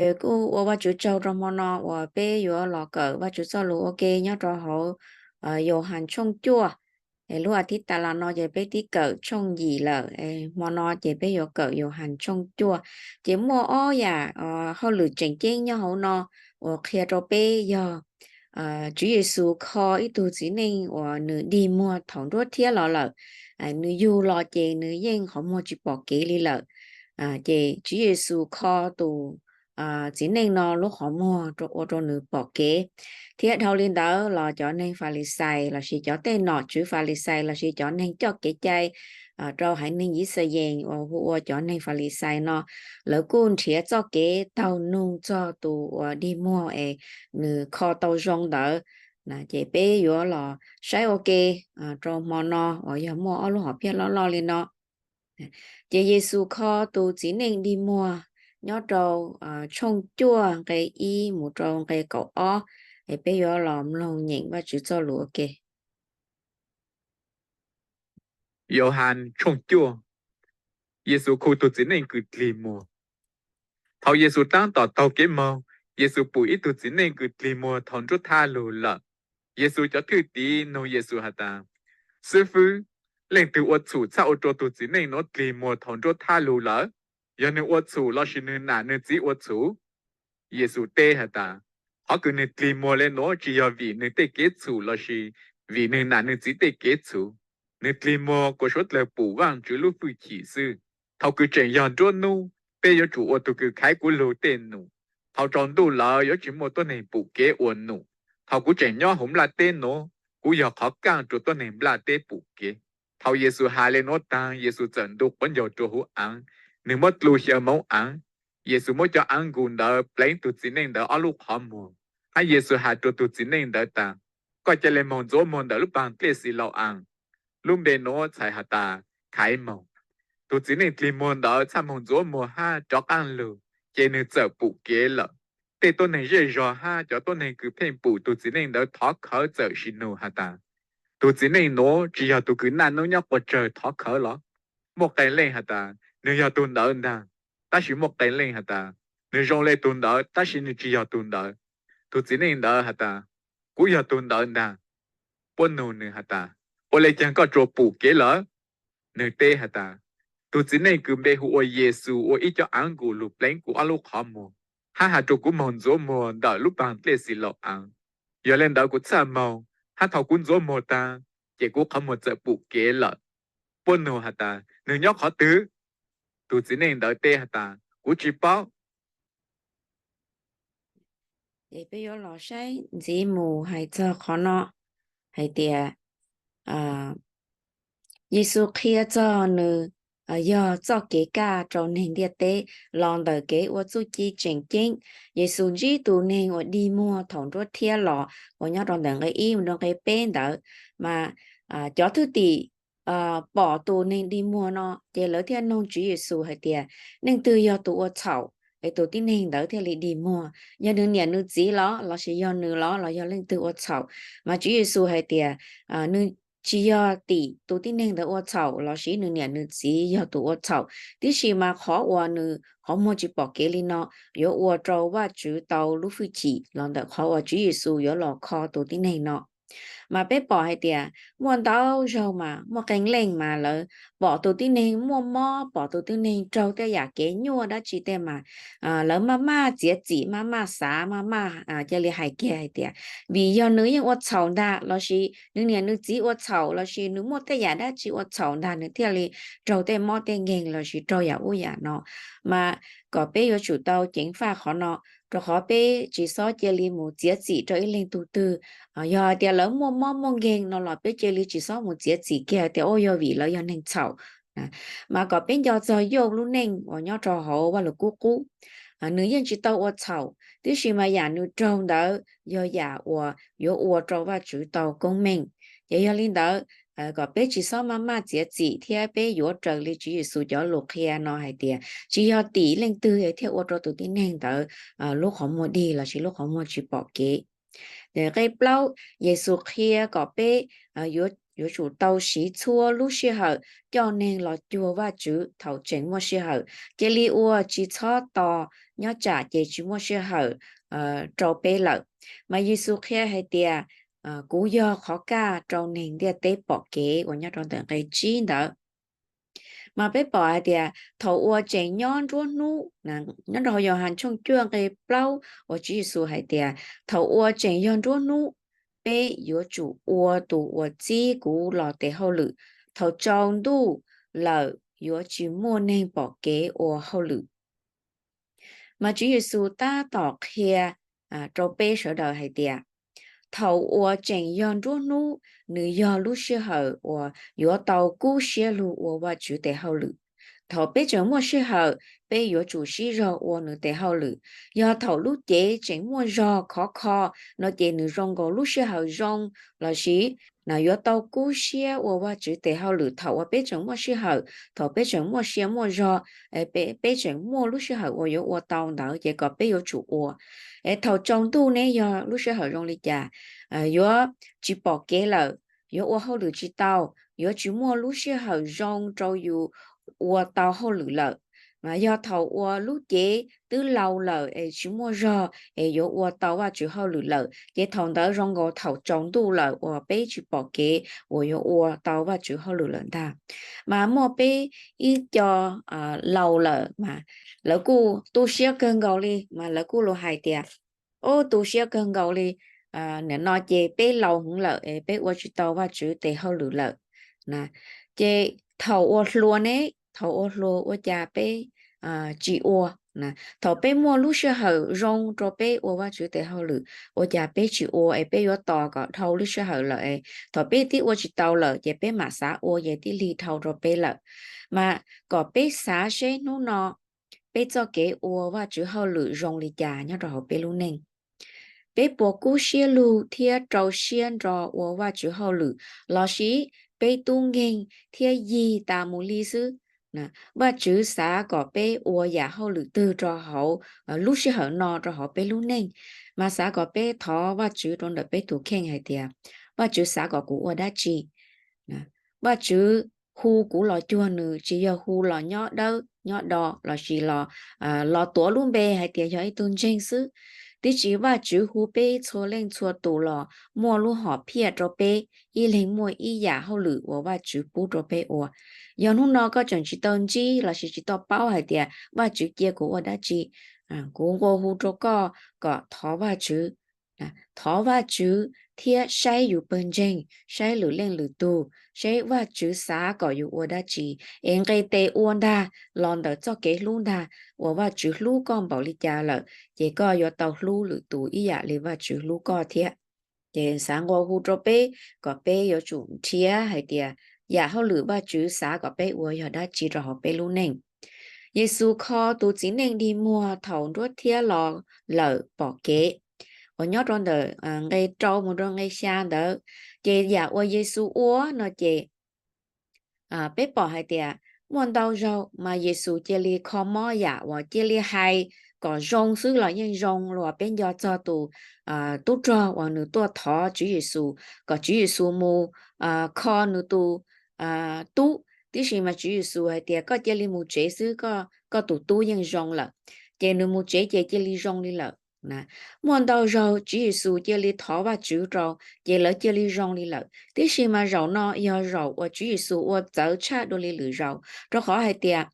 Kuj ua Vajtswv tsaug rau hmo no uas peb yuav los kawm Vajtswv txoj lus ua ke nyob rau hauv Yauhas tshooj cuaj. Lub a thiv tas los no ces peb twb kawm tshooj yim lawm, hmo no ces peb yuav kawm Yauhas tshooj cuaj. Ces muaj ob yam hauj lwm tseem ceeb nyob hauv no uas qhia rau peb yog Tswv Yexus kho ib tug txiv neej uas nws dig muag thaum nruab thiab los lawm. Nws yug los ces nws yeej qhov muag tsis pom kev li lawm. Ces Tswv Yexus kho tus txiv neej no lub qhov muag ua rau nws pom kev. Thiab dhau li ntawd los cov neeg Falixais lossis cov tej nom tswv Falixais lossis cov neeg coj kev cai rau haiv neeg Yixalayees uas hu ua cov neeg Falixais no, lawv kuj nrhiav txoj kev taug nug txog tus uas dig muag es nws kho tau zoo ntawd. Ces peb yuav los saib ua ke rau hmo no uas yog muaj ob lub hom phiaj loj loj li no. Ces Yexus kho tus txiv neej dig muag nyob rau tshooj cuaj nqe ib mus rau nqe kaum ob. Es peb yuav los mloog nyeem Vajtswv txoj lus ua ke. Yauhas tshooj cuaj. Yexus khu tus txiv neej kws dlig muag. Thaum Yexus taab tom taug kev moog, Yexus pum ib tug txiv neej kws dlig muag thaum nruab thab lug lawm. Yexus cov thwj tim nug Yexus has tas, Xib fwb, leej twg ua txhum txhaj ua rua tug txiv neej nuav dlig muag thaum nruab thab lug lawm? Yog nwg ua txhum lossis nwg nam nwg txiv ua txhum? Yexus teb has tas, Qhov kws nwg dlig muag le nuav tsi yog vim nwg tej kev txhum lossis vim nwg nam nwg txiv tej kev txhum. Nwg dlig muag kuas suav dlawg pum Vaajtswv lub fwj chim xwb. Thaum kws tseem yog nruab nub, peb yuav tsum ua tug kws khaiv kuv lug tej num. Thaum tsaus ntuj lawm yuav tsi muaj tuab neeg pum kev ua num. Thaum kuv tseem nyob huv nplaj teb nuav, kuv yog qhov kaaj rua tuab neeg nplaj teb pum kev. Thaum Yexus has le nuav taag, Yexus txawm ntu quav ncaug rua huv aav, nwg muab dlu xyaw moov aav. Yexus muab cov aav nkus ntawd pleev tug txiv neej ntawd ob lub qhov muag, hab Yexus has rua tug txiv neej ntawd tas, Koj ca le moog ntxuav muag ntawm lub paag dlej Xilaus-aas. Lub npe nuav txhais has tas, Khaiv Moog. Tug txiv neej dlig muag ntawd txhaj moog ntxuav muag hab rov qaab lug, ces nwg txawm pum kev lawm. Tej tuab neeg zej zog hab cov tuab neeg kws pheej pum tug txiv neej ntawd thov khawv txawm sim nug has tas, Tug txiv neej nuav tsi yog tug kws naj nub nyob quas tsawg thov khawv los? Muaj qee leej has tas, Nwg yog tug ntawd ntaag. Tab sis muaj qee leej has tas, Nwg zoo le tug ntawd, tab sis nwg tsi yog tug ntawd. Tug txiv neej ntawd has tas, Kuv yog tug ntawd ntaag. Puab nug nwg has tas, Ua le caag koj tsuas pum kev lawm? Nwg teb has tas, Tug txiv neej kws npe hu ua Yexus ua ib cov aav nkus lug pleev kuv ob lub qhov muag, hab has rua kuv moog ntxuav muag ntawm lub paag dlej Xilaus-aas. Yog le ntawd kuv txhaj moog, hab thaum kuv ntxuav muag taag, ces kuv qhov muag txawm pum kev lawm. Puab nug has tas, Nwg nyob qhov twg? Tug txiv neej ntawd teb has tas, Kuv tsi paub. Ces peb yuav los saib ntxiv mus hais txog qhov no hais tias, Yexus qhia txog nws yog txoj kev kaj rau neeg ntiaj teb los ntawm kev ua txuj ci tseem ceeb. Yexus ntsib tus neeg uas dig muag thaum nruab thiab los uas nyob rau ntawm nqe ib mus rau nqe peb ntawd, mas cov thwj tim pom tus neeg dig muag no ces lawv thiaj noog Tswv Yexus hais tias, Leej twg yog tus ua txhaum es tus tib neeg ntawd thiaj li dig muag? Yog nws niam nws txiv los lossis yog nws los los yog leej twg ua txhaum? Mas Tswv Yexus hais tias, nws tsis yog tim tus tib neeg ntawd ua txhaum lossis nws niam nws txiv yog tus ua txhaum, tiam sis mas qhov uas nws qhov muag tsis pom kev li no yuav ua rau Vajtswv tau lub fwj chim los ntawm qhov uas Tswv Yexus yuav los kho tus tib neeg no. Mas peb pom hais tias muaj ntau zaug mas muaj qee leej mas lawv pom tus tib neeg muaj mob, pom tus tib neeg raug tej yam kev nyuaj dab tsi tej mas lawv maj maj txiav txim, maj maj xav, maj maj cia li hais kiag hais tias, vim yog nws yeej ua txhaum ntag lossis nws niam nws txiv ua txhaum lossis nws muaj tej yam dab tsi ua txhaum ntag nws thiaj li raug tej mob tej nkeeg lossis raug yam ub yam no. Mas kom peb yuav tsum tau ceev faj qhov no, rau qhov peb tsis xob cia li mus txiav txim rau ib leej tug twg. Yog hais tias lawv muaj mob muaj nkeeg no los peb cia li tsis xob mus txiav txim kiag tias, Ua, yog vim lawv yog neeg txhaum. Mas kom peb nco txog Yauj lub neej uas nyob rau hauv Vajluskub Qub, nws yeej tsis tau ua txhaum, tiam sis mas yam nws raug ntawd yog yam uas yuav ua rau Vajtswv tau koob meej. Ces yog li ntawd, kom peb tsis xob maj maj txiav txim thiab peb yuav raws li Tswv Yexus cov lus qhia no hais tias tsis yog tim leej twg thiaj ua rau tus tib neeg ntawd lub qhov muag dig lossis lub qhov muag tsis pom kev. Nqe plaub, Yexus qhia kom peb yuav yuav tsum tau siv txhua lub sij hawm coj neeg los cuag Vajtswv thaum tseem muaj sij hawm. Cia li ua, tsis txhob tos nyob tsam ces tsis muaj sij hawm rau peb lawm. Mas Yexus qhia hais tias, kuv yog qhov kaj rau neeg ntiaj teb pom kev, uas nyob rau ntawm nqe tsib ntawd. Mas peb pom hais tias thaum uas tseem nyob nruab hnub, nyob rau hauv Yauhas tshooj cuaj nqe plaub uas Tswv Yexus hais tias, thaum uas tseem yog nruab hnub, peb yuav tsum ua tus uas txib kuv los tes hauj lwm. Thaum tsaus ntuj lawm yuav tsis muaj neeg pom kev ua hauj lwm. Mas Tswv Yexus tab tom qhia rau peb sawv daws hais tias, thaum uas tseem yog nruab hnub, nws yog lub sij hawm uas yuav tau kub siab lug ua Vajtswv tes hauj lwm. Thaum peb tseem muaj sij hawm, peb yuav tsum sib zog ua nws tes hauj lwm. Yog thaum lub cev tseem muaj zog khov kho no ces nws zoo nkaus lub sij hawm zoo, lossis yuav tau kub siab ua Vajtswv tes hauj lwm thaum uas peb tseem muaj sij hawm, thaum peb tseem muaj sia muaj zog, peb tseem muaj lub sij hawm uas yuav ua tau ntawd ces kom peb yuav tsum ua. Es thaum tsaus ntuj ne yog lub sij hawm zoo li cas? Yuav tsis pom kev lawm, yuav ua hauj lwm tsis tau, yuav tsis muaj lub sij hawm zoo rau yus ua tau hauj lwm lawm. Mas yog thaum uas lub cev twb laus lawm es tsis muaj zog es yuav ua tau Vajtswv hauj lwm lawm, ces thaum ntawd zoo nkaus thaum tsaus ntuj lawm uas peb tsis pom kev uas yuav ua tau Vajtswv hauj lwm lawm ntag. Mas muaj peb ib co laus lawm mas lawv kuj tu siab kawg nkaus li, mas lawv kuj los hais tias, o, tu siab kawg nkaus li, nim no ces peb laus heev lawm es peb ua tsis tau Vajtswv tes hauj lwm lawm. Ces thaum uas hluas ne, thaum uas hluas ua cas peb tsis ua? Thaum peb muaj lub sij hawm zoo rau peb ua Vajtswv tes hauj lwm, ua cas peb tsis ua es peb yuav tos kom dhau lub sij hawm lawm es thaum peb twb ua tsis tau lawm ces peb mam xav ua ces twb lig dhau rau peb lawm. Mas kom peb xav seb hnub no peb txoj kev ua Vajtswv hauj lwm zoo li cas nyob rau hauv peb lub neej. Peb puas kub siab lug thiab rau siab nro ua Vajtswv hauj lwm, lossis peb tub nkeeg thiab yig tas mus li xwb? Vajtswv xav kom peb ua yam hauj lwm twg rau hauv lub sij hawm no rau hauv peb lub neej? Mas xav kom peb thov Vajtswv rau ntawm peb tus kheej hais tias, Vajtswv xav kom kuv ua dab tsi? Vajtswv hu kuv los cuag nws tsis yog hu los nyob dawb nyob do lossis los, los tuav lub npe hais tias yog ib tug ntseeg xwb. Tiam sis Vajtswv hu peb txhua leej txhua tus los muaj lub hom phiaj rau peb, ib leeg muaj ib yam hauj lwm uas Vajtswv pub rau peb ua. Yog hnub no koj tseem tsis tau ntsib lossis tsis tau paub hais tias Vajtswv cia kuv ua dab tsi, kuv nqua hu rau koj kom thov Vajtswv. Thov Vajtswv thiab saib yus pawg ntseeg, saib lwm leej lwm tug, saib Vajtswv xav kom yus ua dab tsi, es nqe tes ua ntag los ntawm txoj kev hlub ntag. Uas Vajtswv hlub koj npaum li cas lawm, ces koj yuav tau hlub lwm tus ib yam li Vajtswv hlub koj thiab. Ces xav nqua hu rau peb kom peb yuav tsum nrhiav hais tias yam hauj lwm Vajtswv xav kom peb ua yog dab tsi rau hauv peb lub neej. Yexus kho tus txiv neej dig muag thaum nruab thiab los lawm pom kev, uas nyob rau ntawm nqe rau mus rau nqe xya ntawd. Ces yam uas Yexus ua no ces peb pom hais tias muaj ntau zaug mas Yexus cia li kho mob yam uas cia li hais kom zoo xwb los yeej zoo, los peb nco txog tus tub rog uas nws tuaj thov Tswv Yexus kom Tswv Yexus mus kho nws tus tub, tiam sis mas Tswv Yexus hais tias koj cia li mus tsev xwb, koj tus tub yeej zoo lawm. Ces nws mus tsev ces cia li zoo li lawm. Muaj ntau zaug Tswv Yexus cia li thov Vajtswv rau, ces lawv cia li zoo li lawm. Tiam sis mas zaum no yog zaum uas Tswv Yexus ua txawv tshaj dua li lwm zaus, rau qhov hais tias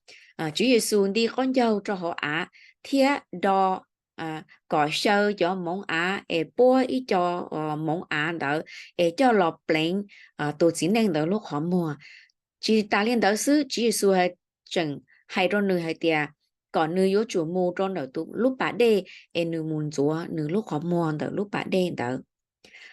Tswv Yexus nti qaub ncaug rau hauv av thiab do kom xyaw cov moov av es puab ib co moov av ntawd es coj los pleev tus txiv neej ntawd lub qhov muag. Tsis tas li ntawd xwb, Tswv Yexus tseem hais rau nws hais tias kom nws yuav tsum mus rau ntawm lub pas dej es nws mus ntxuav nws lub qhov muag ntawm lub pas dej ntawd.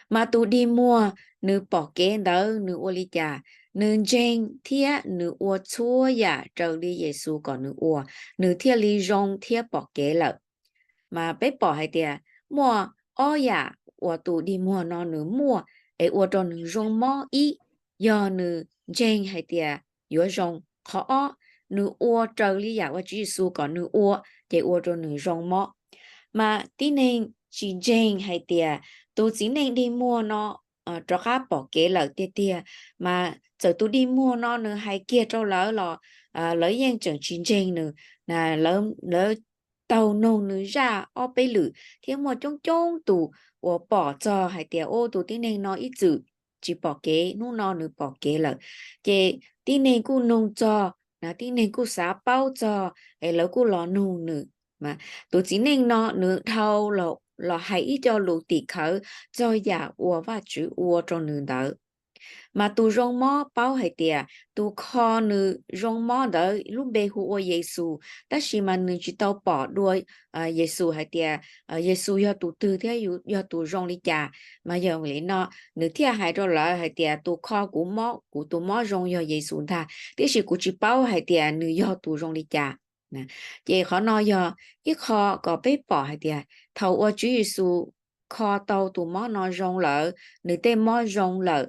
Mas tus dig muag nws pom kev ntawd nws ua li cas? Nws ntseeg thiab nws ua txhua yam raws li Yexus kom nws ua, nws thiaj li zoo thiab pom kev lawm. Mas peb pom hais tias muaj ob yam uas tus dig muag no nws muaj es ua rau nws zoo mob. Ib, yog nws ntseeg hais tias yuav zoo. Qhov ob, nws ua raws li yam uas Tswv Yexus kom nws ua, ces ua rau nws zoo mob. Mas tib neeg tsis ntseeg hais tias tus txiv neej dig muag no rov qab pom kev lawm tiag tiag. Mas txawm tus dig muag no nws hais kiag rau lawv los lawv yeej tseem tsis ntseeg nws. Lawv taug noog nws zaj ob peb lwm thiab muaj coob coob tus uas pom txog hais tias, u, tus tib neeg no ib txwm tsis pom kev, hnub no nws pom kev lawm. Ces tib neeg kuj noog txog, tib neeg kuj xav paub txog es lawv kuj los nug nws. Tus txiv neej no nws dhau los hais ib co lus tim khawv txog yam uas Vajtswv ua rau nws ntawd. Mas tus zoo mob paub hais tias tus kho nws zoo mob ntawd lub npe hu ua Yexus, tab sis mas nws tsis tau pom dua Yexus hais tias Yexus yog tus twg thiab yog tus zoo li cas. Mas yog li no nws thiaj hais rau lawv hais tias, tus kho kuv mob, kuv tus mob zoo yog Yexus ntag, tiam sis kuv tsis paub hais tias nws yog tus zoo li cas. Ces qhov no yog ib qho kom peb pom hais tias thaum uas Tswv Yexus kho tau tus mob no zoo lawm, nws tej mob zoo lawm,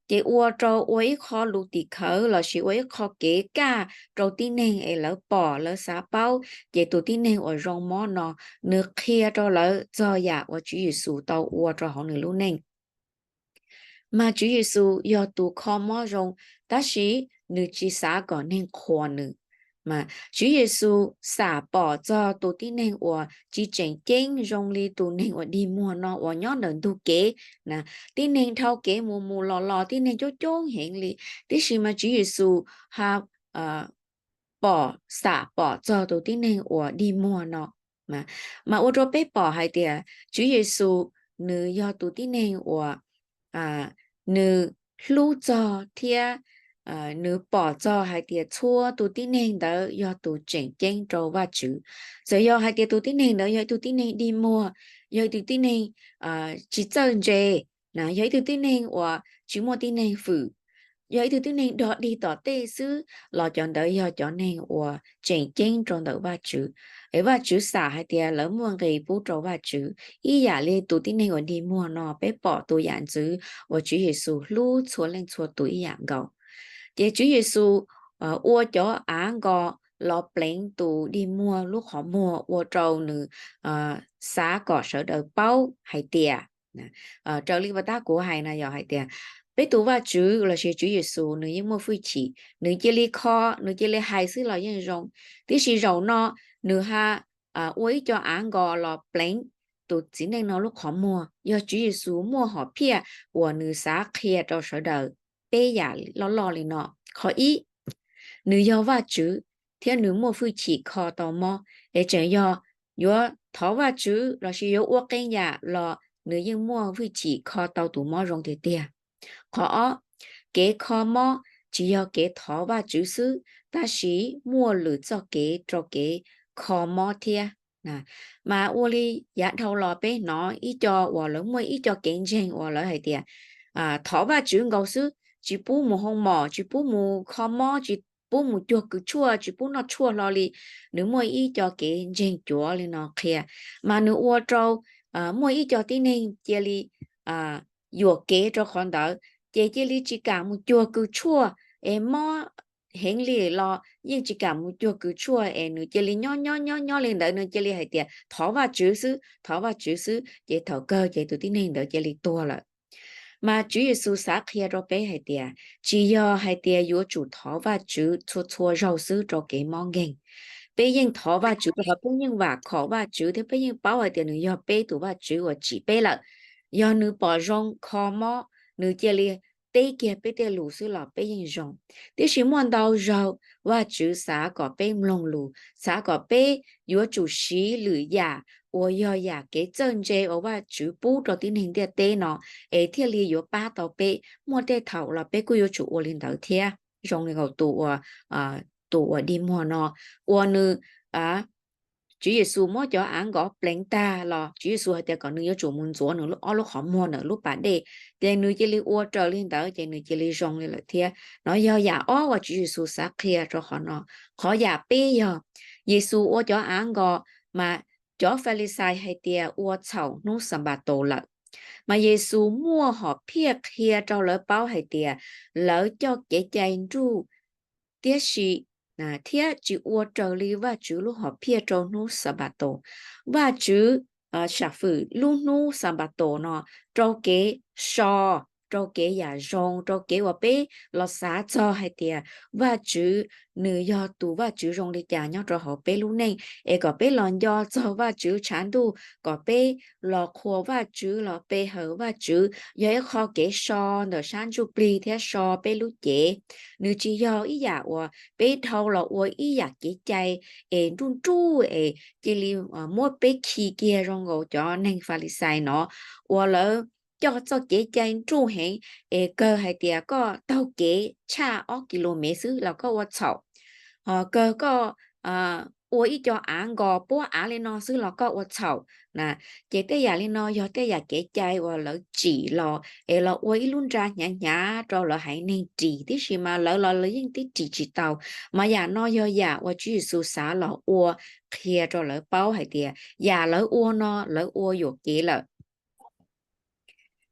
ces ua rau ua ib qho lus tim khawv lossis ua ib qho kev kaj rau tib neeg es lawv pom lawv xav paub. Ces tus tib neeg uas zoo mob no nws qhia rau lawv txog yam uas Tswv Yexus tau ua rau hauv nws lub neej. Mas Tswv Yexus yog tus kho mob zoo, tab sis nws tsis xav kom neeg qhuas nws. Mas Tswv Yexus xam pom txog tus tib neeg uas tsis tseem ceeb zoo li tus neeg uas dig muag no uas nyob ntawm ntug kev. Tib neeg dhau kev mus mus los los, tib neeg coob coob heev li, tiam sis mas Tswv Yexus ha pom, xam pom txog tus tib neeg uas dig muag no. Mas ua rau peb pom hais tias Tswv Yexus nws yog tus tib neeg uas nws hlub txog thiab nws pom txog hais tias txhua tus tib neeg ntawd yog tus tseem ceeb rau Vajtswv. Txawm yog hais tias tus tib neeg ntawd yog ib tug tib neeg dig muag, yog ib tug tib neeg tsis txawj ntse, yog ib tug tib neeg uas tsis muaj tib neeg fwm, yog ib tug tib neeg dog dig tom tej xwb los cov ntawd yog cov neeg uas tseem ceeb rau ntawm Vajtswv. Es Vajtswv xam hais tias lawv muaj nqis pub rau Vajtswv. Ib yam li tus tib neeg uas dig muag no, peb pom tus yam ntxwv uas Tswv Yexus hlub txhua leej txhua tus ib yam nkaus. Ces Tswv Yexus ua cov av nkos los pleev tus dig muag lub qhov muag ua rau nws xav kom sawv daws paub hais tias, raws li pas tab kuv hais no yog hais tias peb tus Vajtswv lossis Tswv Yexus nws yeej muaj hwj chim, nws cia li kho, nws cia li hais xwb los yeej zoo. Tiam sis zaum no nws ha ua ib co av nkos los pleev tus txiv neej no lub qhov muag, yog Tswv Yexus muaj hom phiaj uas nws xav qhia rau sawv daws peb yam loj loj li no. Qhov ib, nws yog Vajtswv thiab nws muaj hwj chim kho tau mob, es tseem yog yuav thov Vajtswv lossis yuav ua qee yam los nws yeej muaj hwj chim kho tau tus mob zoo tiag tiag. Qhov ob, kev kho mob tsis yog kev thov Vajtswv xwb, tab sis muaj lwm txoj kev rau kev kho mob thiab. Mas ua li yav dhau los peb hnov ib co uas lawv muaj ib co kev ntseeg uas lawv hais tias thov Vajtswv nkaus xwb, tsis pub mus hoo mom, tsis pub mus kho mob, tsis pub mus cuag kws tshuaj, tsis pub noj tshuaj hlo li. Nws muaj ib co kev ntseeg cuav li no qhia, mas nws ua rau muaj ib co tib neeg cia li yuam kev rau qhov ntawd, ces cia li tsis kam mus cuag kws tshuaj, es mob heev li los yeej tsis kam mus cuag kws tshuaj, es nws cia li nyob nyob nyob nyob li ntawd, nws cia li hais tias thov Vajtswv xwb, thov Vajtswv xwb, ces thaum kawg ces tus tib neeg ntawd cia li tuag lawm. Mas Tswv Yexus xav qhia rau peb hais tias tsis yog hais tias yuav tsum thov Vajtswv txhua txhua zaug xwb rau kev mob nkeeg. Peb yeej thov Vajtswv rau qhov peb yeej vam khom Vajtswv thiab peb yeej paub hais tias nws yog peb tus Vajtswv uas tsim peb lawm. Yog nws pom zoo kho mob, nws cia li teb kiag peb tej lus xwb los peb yeej zoo. Tiam sis muaj ntau zaug Vajtswv xav kom peb mloog lus, xav kom peb yuav tsum siv lwm yam uas yog yam kev txawj ntse uas Vajtswv pub rau tib neeg ntiaj teb no, es thiaj li yuav pab tau peb. Muaj tej thaum los peb kuj yuav tsum ua li ntawd thiab, zoo li nkaus tus uas dig muag no, uas nws, Tswv Yexus muab cov av nkos pleev tag los Tswv Yexus hais tias kom nws yuav tsum mus ntxuav nws ob lub qhov muag ntawm lub pas dej, ces nws cia li ua raws li ntawd ces nws cia li zoo li lawm thiab. No yog yam ob uas Tswv Yexus xav qhia rau qhov no. Qhov yam peb yog Yexus ua cov av nkos, mas cov Falixais hais tias ua txhaum hnub Xanpataus lawm. Mas Yexus muaj hom phiaj qhia rau lawv paub hais tias lawv coj kev cai nruj tiam sis thiab tsis ua raws li Vajtswv lub hom phiaj rau hnub Xanpataus. Vajtswv sam fwm lub hnub Xanpataus no rau kev so, rau kev yam zoo, rau kev uas peb los xav txog hais tias Vajtswv nws yog tus Vajtswv zoo li cas nyob rau hauv peb lub neej, es kom peb los nco txog Vajtswv tshav ntuj, kom peb los qhuas Vajtswv, los pe hawm Vajtswv, yog ib qho kev so ntawm sab ntsuj plig thiab so peb lub cev. Nws tsis yog ib yam uas peb dhau los ua ib yam kev cai es nruj nruj es cia li muab peb khi kiag zoo nkaus cov neeg Falixais no uas lawv coj txoj kev cai nruj heev, es kawg hais tias koj taug kev tshaj ob kis lus mev xwb los koj ua txhaum, ho kawg koj ua ib co av nkos puab av li no xwb los koj ua txhaum na. Ces tej yam li no yog tej yam kev cai uas lawv tsim los es los ua ib lub nra hnyav hnyav rau lawv haiv neeg ris, tiam sis mas lawv los lawv yeej tib ris tsis tau. Mas yam no yog yam uas Tswv Yexus xav los ua qhia rau lawv paub hais tias yam lawv ua no lawv ua yuam kev lawm.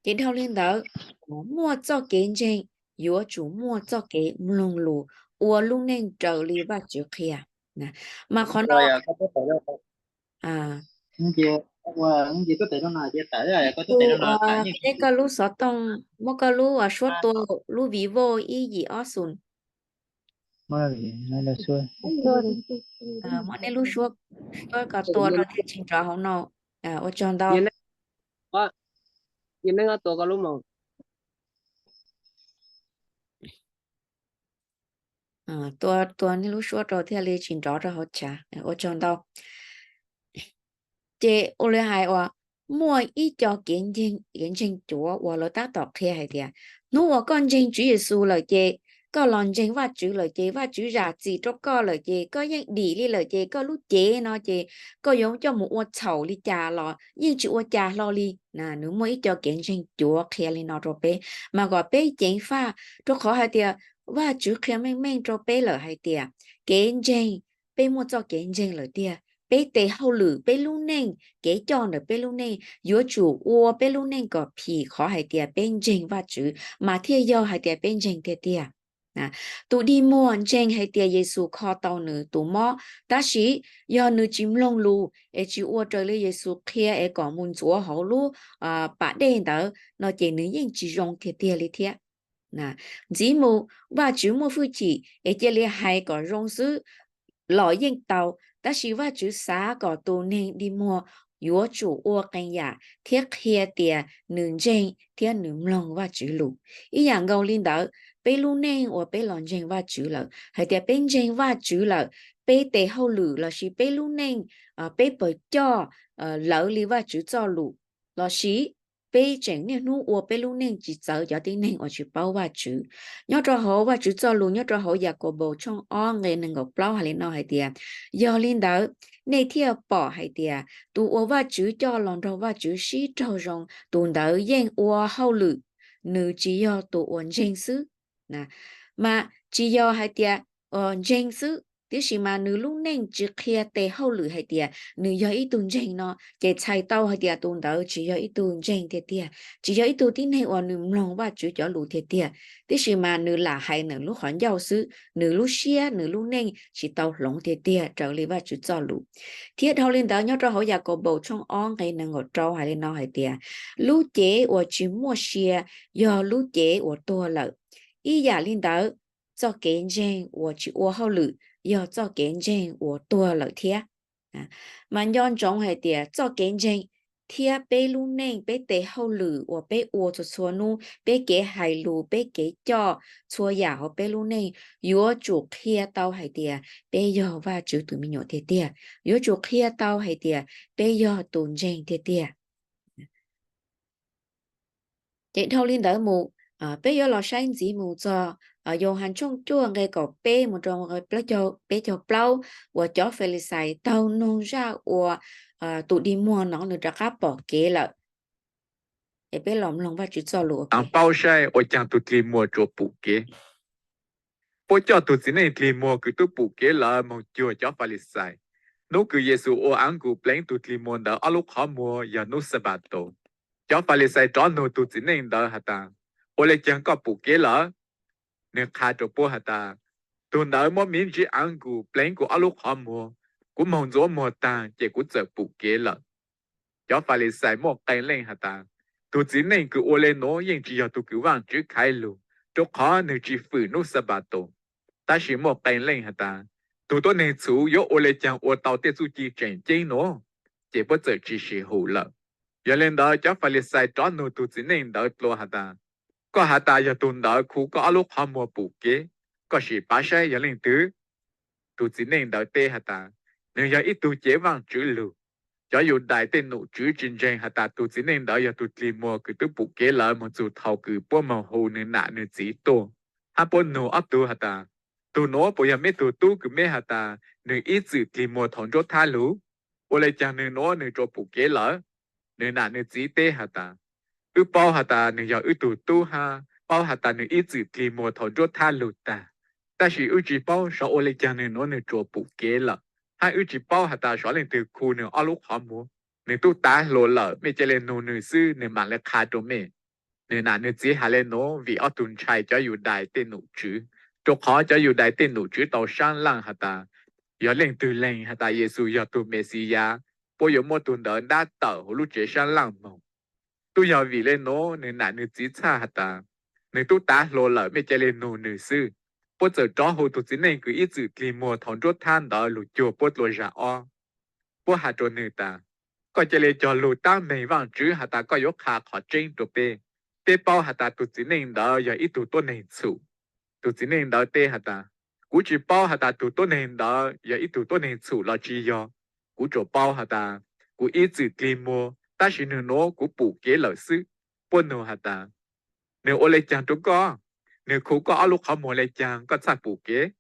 Ces dhau li ntawd, muaj txoj kev ntseeg yuav tsum muaj txoj kev mloog lus, ua lub neej raws li Vajtswv qhia. Mas qhov no, peb koj lub xov tooj, muab koj lub suab tua, lub Vivo ib yim ob xus. Muab nej lub suab, suab kom tua rau thiaj tsis nrov hauv no. Ua tsaug ntau. Tua, tua nej lub suab rau thiaj li tsis nrov rau hauv chav. Ua tsaug ntau. Ces ua li hais uas muaj ib co kev ntseeg cuav uas lawv tab tom qhia hais tias hnub uas koj ntseeg Tswv Yexus lawm ces koj los ntseeg Vajtswv lawm ces Vajtswv zam txim rau koj lawm ces koj yeej dim li lawm ces koj lub cev no ces koj yuav coj mus ua txhaum li cas los yeej tsis ua cas hlo li. Nws muaj ib co kev ntseeg cuav qhia li no rau peb, mas kom peb ceev faj, rau qhov hais tias Vajtswv qhia meej meej rau peb lawm hais tias kev ntseeg, peb muaj txoj kev ntseeg lawm tiag, peb tes hauj lwm, peb lub neej, kev coj ntawm peb lub neej yuav tsum ua peb lub neej kom phim qhov hais tias peb ntseeg Vajtswv mas thiaj yog hais tias peb ntseeg tiag tiag. Tus dig muag ntseeg hais tias Yexus kho tau nws tus mob, tab sis yog nws tsis mloog lus es tsis ua raws li Yexus qhia es kom mus ntxuav hauv lub pas dej ntawd no ces nws yeej tsis zoo tiag tiag li thiab. Ntxiv mus Vajtswv muaj hwj chim es cia li hais kom zoo xwb los yeej tau, tab sis Vajtswv xav kom tus neeg dig muag yuav tsum ua qee yam thiab qhia tias nws ntseeg thiab nws mloog Vajtswv lus. Ib yam nkaus li ntawd, peb lub neej uas peb los ntseeg Vajtswv lawm, hais tias peb ntseeg Vajtswv lawm, peb tes hauj lwm lossis peb lub neej, peb pawg coj lawv li Vajtswv txoj lus, lossis peb tseem niaj hnub ua peb lub neej tsis txawv cov tib neeg uas tsis paub Vajtswv. Nyob rau hauv Vajtswv txoj lus, nyob rau hauv Yakaunpaus tshooj ob nqe nees nkaum plaub hais li no hais tias, yog li ntawd, nej thiaj pom hais tias tus uas Vajtswv coj los nrog Vajtswv sib raug zoo, tus ntawd yeej ua hauj lwm, nws tsis yog tus uas ntseeg xwb. Mas tsis yog hais tias ntseeg xwb, tiam sis mas nws lub neej tsis qhia tes hauj lwm hais tias nws yog ib tug ntseeg no, ces txhais tau hais tias tus ntawd tsis yog ib tug ntseeg tiag tiag, tsis yog ib tug tib neeg uas nws mloog Vajtswv cov lus tiag tiag, tiam sis mas nws lam hais nws lub qhov ncauj xwb, nws lub siab nws lub neej tsis tau hloov tiag tiag raws li Vajtswv txoj lus. Thiab dhau li ntawd, nyob rau hauv Yakaunpaus tshooj ob nqe nees nkaum rau hais li no hais tias, lub cev uas tsis muaj sia yog lub cev uas tuag lawm. Ib yam li ntawd, txoj kev ntseeg uas tsis ua hauj lwm yog txoj kev ntseeg uas tuag lawm thiab. Mas nco ntsoov hais tias txoj kev ntseeg thiab peb lub neej, peb tes hauj lwm uas peb ua txhua txhua hnub, peb kev hais lus, peb kev coj, txhua yam hauv peb lub neej yuav tsum qhia tau hais tias peb yog Vajtswv tus me nyuam tiag tiag, yuav tsum qhia tau hais tias peb yog tus ntseeg tiag tiag. Ces dhau li ntawd mus, peb yuav los saib ntxiv mus txog Yauhas tshooj cuaj nqe kaum peb mus rau peb caug plaub uas cov Falixais taug noog zaj uas tus dig muag no nws rov qab pom kev lawm. Es peb los mloog Vajtswv txoj lus ua ke. Paub saib ua caag tug dlig muag tsuas pum kev. Puab coj tug txiv neej dlig muag kws tub pum kev lawm moog cuag cov Falixais. Hnub kws Yexus ua av nkus pleev tug dlig muag ntawd ob lub qhov muag yog hnub Xanpataus. Cov Falixais rov nug tug txiv neej ntawd has tas, ua le caag koj pum kev lawm? Nwg qha rua puab has tas, tug ntawd muab miv ntsib av nkus pleev kuv ob lub qhov muag, kuv moog ntxuav muag taag ces kuv txawm pum kev lawm. Cov Falixais muaj qee leej has tas, tus txiv neej kws ua le nuav yeej tsi yog tug kws Vaajtswv khaiv lug, rua qhov nwg tsi fwm nub Xanpataus. Tab sis muaj qee leej has tas, tug tuab neeg txhum yuav ua le caag ua tau tej txuj ci tseem ceeb nuav? Ces puab txawm tsi sim hum lawm. Yog le ntawd cov Falixais rov nug tug txiv neej ntawd dlua has tas, koj has tas yog tug ntawd khu koj ob lub qhov muag pum kev, koj sim pav saib yog leej twg? Tug txiv neej ntawd teb has tas, nwg yog ib tug cev Vaajtswv lug. Cov Yudais tej num tswv tsi ntseeg has tas tug txiv neej ntawd yog tug dlig muag kws tub pum kev lawm moog txug thaus kws puab moog hu nwg nam nwg txiv tuaj, hab puab nug ob tug has tas, tug nuav puas yog meb tug tub kws meb has tas nwg ib txwm dlig muag thaus nruab thab lug? Ua le caag nwg nuav nwg tsuas pum kev lawm? Nwg nam nwg txiv teb has tas, wb paub has tas nwg yog wb tug tub hab paub has tas nwg ib txwm dlig muag thaus nruab thab lug tag, tab sis wb tsi paub xyov ua le caag nwg nuav nwg tsuas pum kev lawm, hab wb tsi paub has tas xyov leej twg khu nwg ob lub qhov muag. Nwg tub tav hluas lawm, mej ca le nug nwg xwb, nwg maam le qha rua mej. Nwg nam nwg txiv has le nuav vim ob tug ntshai cov Yudais tej num tswv, rua qhov cov Yudais tej num tswv tau saab laaj has tas, yog leej twg lees has tas Yexus yog tug Mexiyas, puab yuav muab tug ntawd dab tawm huv lub tsev saab laaj moog. Tub yog vim le nuav nwg nam nwg txiv txhaj has tas, nwg tub tav hluas lawm, mej ca le nug nwg xwb. Puab txawm rov hu tug txiv neej kws ib txwm dlig muag thaus nruab thab ntawd lug cuag puab dlua zag ob. Puab has rua nwg tas, koj ca le cog lug tab meeg Vaajtswv has tas koj yuav qha qhov tseeb rua peb. Peb paub has tas tug txiv neej ntawd yog ib tug tuab neeg txhum. Tug txiv neej ntawd teb has tas, kuv tsi paub has tas tug tuab neeg ntawd yog ib tug tuab neeg txhum los tsi yog. Kuv tsuas paub has tas kuv ib txwm dlig muag, tab sis nwg nuav kuv pum kev lawm xwb. Puab nug has tas, nwg ua le caag rua koj? Nwg khu koj ob lub qhov muag le caag koj txhaj pum kev?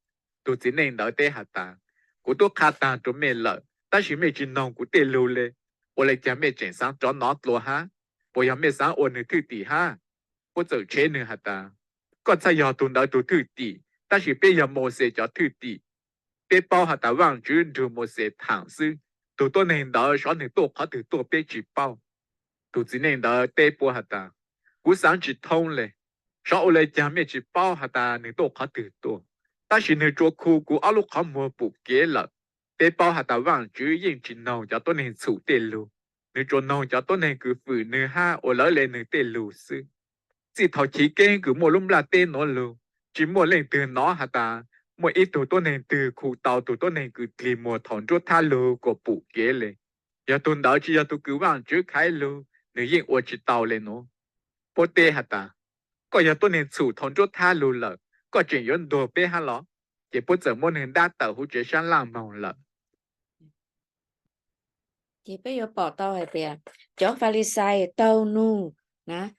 Tug txiv neej ntawd teb has tas, kuv tub qha taag rua mej lawm, tab sis mej tsi noog kuv tej lug le. Ua le caag mej tseem xaav rov nov dlua hab? Puas yog mej xaav ua nwg thwj tim hab? Puab txawm tshev nwg has tas, koj txhaj yog tug ntawd tug thwj tim, tab sis peb yog Mauxes cov thwj tim. Peb paub has tas Vaajtswv nrug Mauxes thaam xwb, tug tuab neeg ntawd xyov nwg tuaj qhov twg tuaj peb tsi paub. Tug txiv neej ntawd teb puab has tas, kuv xaav tsi thoob le. Xyov ua le caag mej tsi paub has tas nwg tuaj qhov twg tuaj, tab sis nwg tsuas khu kuv ob lub qhov muag pum kev lawm. Peb paub has tas Vaajtswv yeej tsi noog cov tuab neeg txhum tej lug, nwg tsuas noog cov tuab neeg kws fwm nwg hab ua lawv le nwg tej lug xwb. Txij thaus chiv keeb kws muaj lub nplaj teb nuav lug, tsi muaj leej twg nov has tas muaj ib tug tuab neeg twg khu tau tug tuab neeg kws dlig muag thaus nruab thab lug kuas pum kev le. Yog tug ntawd tsi yog tug kws Vaajtswv khaiv lug, nwg yeej ua tsi tau le nuav. Puab teb has tas, koj yog tuab neeg txhum thaus nruab thab lug lawm, koj tseem yuav ntuag peb hab los? Ces puab txawm muab nwg dab tawm huv tsev saab laaj moog lawm. Ces peb yuav pom tau hais tias cov Falixais taug nug na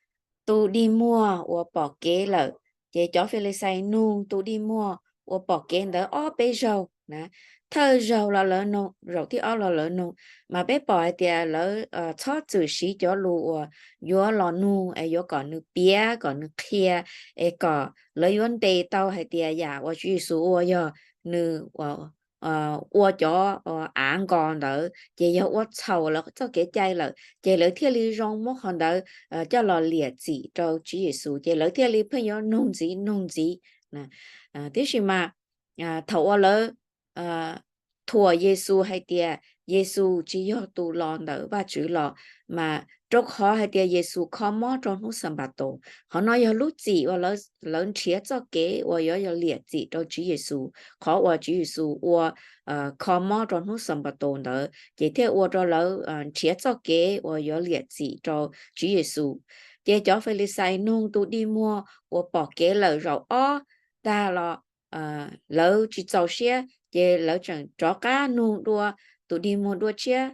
tus dig muag uas pom kev lawm. Ces cov Falixais nug tus dig muag uas pom kev ntawd ob peb zaug na, thawj zaug los lawv nug, zaum thib ob los lawv nug, mas peb pom hais tias lawv txhob txwm siv cov lus uas yuav los nug es yuav kom nws piav kom nws qhia, es kom lawv yuav ntes tau hais tias yam uas Tswv Yexus ua yog nws ua cov av nkos ntawd ces yog ua txhaum lawv txoj kev cai lawm, ces lawv thiaj li zoo muab qhov ntawd coj los liam txim rau Tswv Yexus, ces lawv thiaj li pheej yuav nug ntxiv nug ntxiv. Tiam sis mas thaum uas lawv thuam Yexus hais tias Yexus tsis yog tus los ntawm Vajtswv los, mas rau qhov hais tias Yexus kho mob rau hnub Xanpataus. Qhov no yog lub txim uas lawv nrhiav txoj kev uas yuav yog liam txim rau Tswv Yexus. Qhov uas Tswv Yexus ua kho mob rau hnub Xanpataus ntawd ces thiaj ua rau lawv nrhiav txoj kev uas yuav liam txim rau Tswv Yexus. Ces cov Falixais nug tus dig muag uas pom kev lawm zaum ob tag los lawv tsis txaus siab, ces lawv tseem rov qab nug dua tus dig muag dua tshiab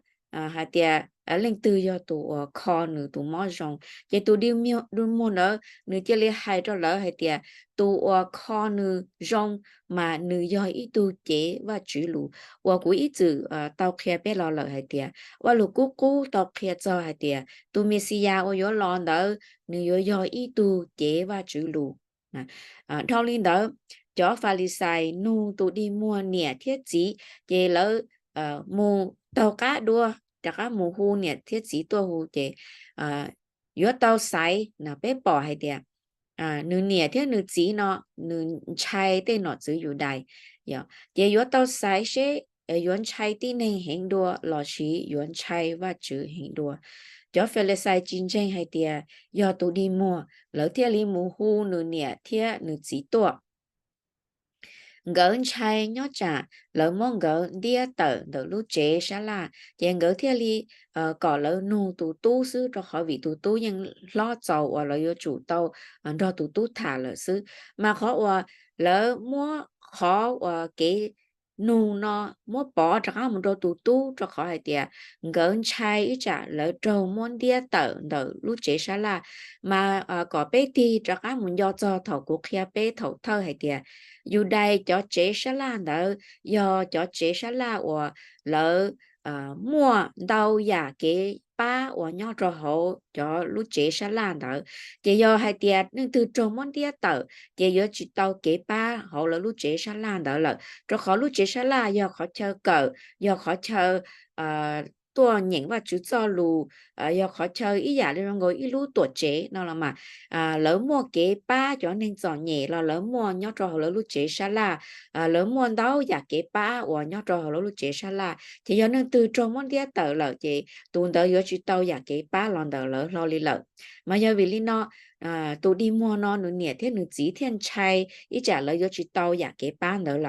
hais tias leej twg yog tus uas kho nws tus mob zoo. Ces tus dig muag ntawd nws cia li hais rau lawv hais tias tus uas kho nws zoo mas nws yog ib tug cev Vajtswv lus uas kuv ib txwm tau qhia peb los lawm hais tias Vaj Lug Kub Qub tau qhia txog hais tias tus Mexiyas uas yuav los ntawd nws yuav yog ib tug cev Vajtswv lus. Dhau li ntawd, cov Falixais nug tus dig muag niam thiab txiv, ces lawv mus taug qab dua, rov qab mus hu niam thiab txiv tuaj hu ces yuav tau xaiv, peb pom hais tias nws niam thiab nws txiv no nws ntshai tej nom tswv Yudais, ces yuav tau xaiv seb yuav ntshai tib neeg heev dua lossis yuav ntshai Vajtswv heev dua. Cov Falixais tsis ntseeg hais tias yog tus dig muag, lawv thiaj li mus hu nws niam thiab nws txiv tuaj. Nkawd ntshai nyob tsam lawv muab nkawd ntiab tawm ntawm lub tsev sab laj, ces nkawd thiaj li kom lawv nug tus tub xwb, rau qhov vim tus tub yeej hlob txaus uas lawv yuav tsum tau nrog tus tub tham lawm xwb. Mas qhov uas lawv muab qhov uas kev nug no, muab pov rov qab mus rau tus tub, rau qhov hais tias nkawd ntshai ib tsam lawv raug muab ntiab tawm ntawm lub tsev sab laj. Mas kom peb tig rov qab mus nco txog thaum kuv qhia peb thaum thawj hais tias, Yudais cov tsev sab laj ntawd yog cov tsev sab laj uas lawv muaj ntau yam kev pab uas nyob rau hauv cov lub tsev sab laj ntawd. Ces yog hais tias leej twg raug muab ntiab tawm, ces yuav tsis tau kev pab hauv lawv lub tsev sab laj ntawd lawm, rau qhov lub tsev sab laj yog qhov chaw kawm, yog qhov chaw tuaj nyeem Vajtswv txoj lus, yog qhov chaw ib yam li zoo nkaus ib lub tuam tsev no los mas. Lawv muaj kev pab cov neeg txom nyem los lawv muaj nyob rau hauv lawv lub tsev sab laj. Lawv muaj ntau yam kev pab uas nyob rau hauv lawv lub tsev sab laj, ces yog leej twg raug muab ntiab tawm lawm ces tus ntawd yuav tsis tau yam kev pab los ntawm lawv hlo li lawm. Mas yog vim li no, tus dig muag no nws niam thiab nws txiv thiaj ntshai ib tsam lawv yuav tsis tau yam kev pab ntawd